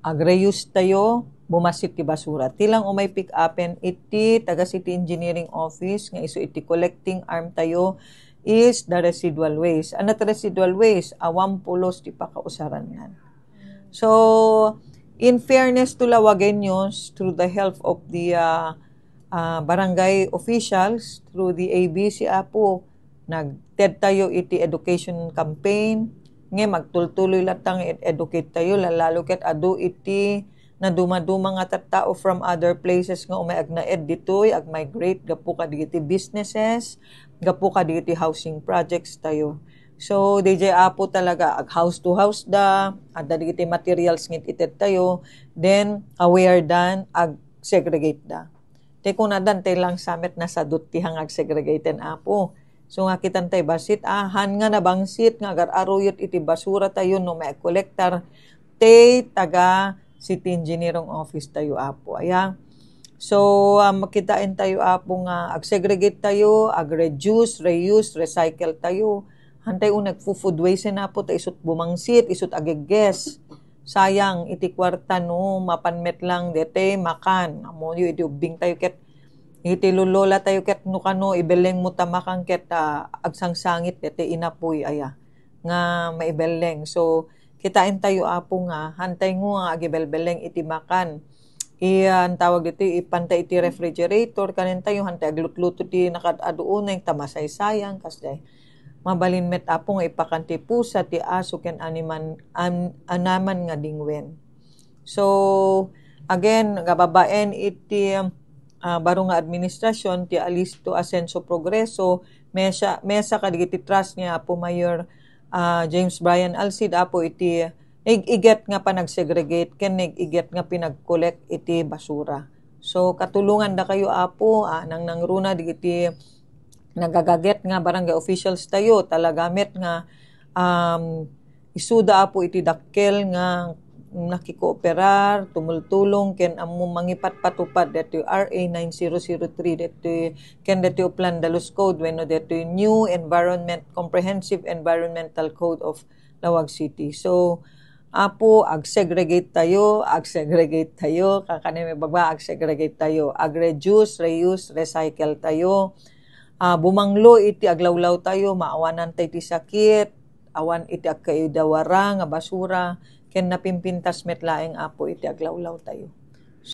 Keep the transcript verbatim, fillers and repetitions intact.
Ag-reuse tayo, bumassit ti basura. Ti lang umay pick-upen iti taga City Engineering Office nga isu iti collecting arm tayo is the residual waste. Ano ti residual waste? Awan pulos ti pakausarangan. So, in fairness to Lawagueños, through the help of the, ah, ah, barangay officials, through the A B C, Apo, nagted tayo iti education campaign, nga magtultuloy latta nga ed-educate tayo, lalo ket adu iti nadumaduma nga tattao from other places nga umay agnaed ditoy, ag-migrate gapu kadagiti businesses, gapu kadagiti housing projects tayo. So, D J Apo talaga, ag house to house da, adda dagiti materials nga ited tayo, then, aware dan, ag-segregate da. Ti kunadan, tay lang samet nasadut ti hang ag-segregaten, Apo. So, nga kitan tay bassit, ah, han nga nabangsit nga agar-aruyot iti basura tayo no may kolektar, tay taga City Engineering Office tayo, Apo. Aya. So, ah, makitain tayo, Apo, nga ag-segregate tayo, ag-reduce, reuse, recycle tayo. Hantay uneg fu food waste na po, ta isut bumangsit, isut agegges. Sayang, iti kwarta no, mapan met lang, dete, makan. Amoyo, iti ubbing tayo ket, iti lulola tayo ket, no kano, ibelleng mo ta makan ket, ah, agsangsangit, dete, inapoy, aya, nga maibelleng. So, kitain tayo, Apo, nga, hantay ngo nga agibelbelleng iti makan. Iyan tawag ditoy, ipanta iti refrigerator, kanen tayo, hantay aglutluto ti nakad-adu uneg, ta masaysayang, kasdiay. Mabalin met, Apo, nga ipakan ti pusa, ti aso, ken animan-, an-, anaman nga dingwen. So, again, nga babaen iti, ah, baro nga administrasyon, ti Alisto Asenso Progreso, mesa, mesa kadagiti trust ni Apo Mayor, ah, James Brian Alcid, Apo, iti naig-iget nga panag-segregate ken naig-iget nga pinag-collect iti basura. So, katulongan dakayo, Apo, ah, nangnangruna dagiti nagagaget nga barangay officials tayo, talaga met nga, um, isuda, Apo, iti dakkel nga nakikooperar, tumultulong, ken ammo mangipatpatupad detoy R A nine zero zero three, detoy, ken detoy Upland Dalus Code, wenno detoy New Environment, Comprehensive Environmental Code of Laoag City. So, Apo, ag-segregate tayo, ag-segregate tayo, kakano may baba, ag-segregate tayo, ag-reduce, reuse, recycle tayo. Ah, bumanglo iti aglawlaw tayo, maawanan tayo ti sakit, awan iti agkaidawara nga basura, ken napimpintas met laeng, Apo, iti aglawlaw tayo.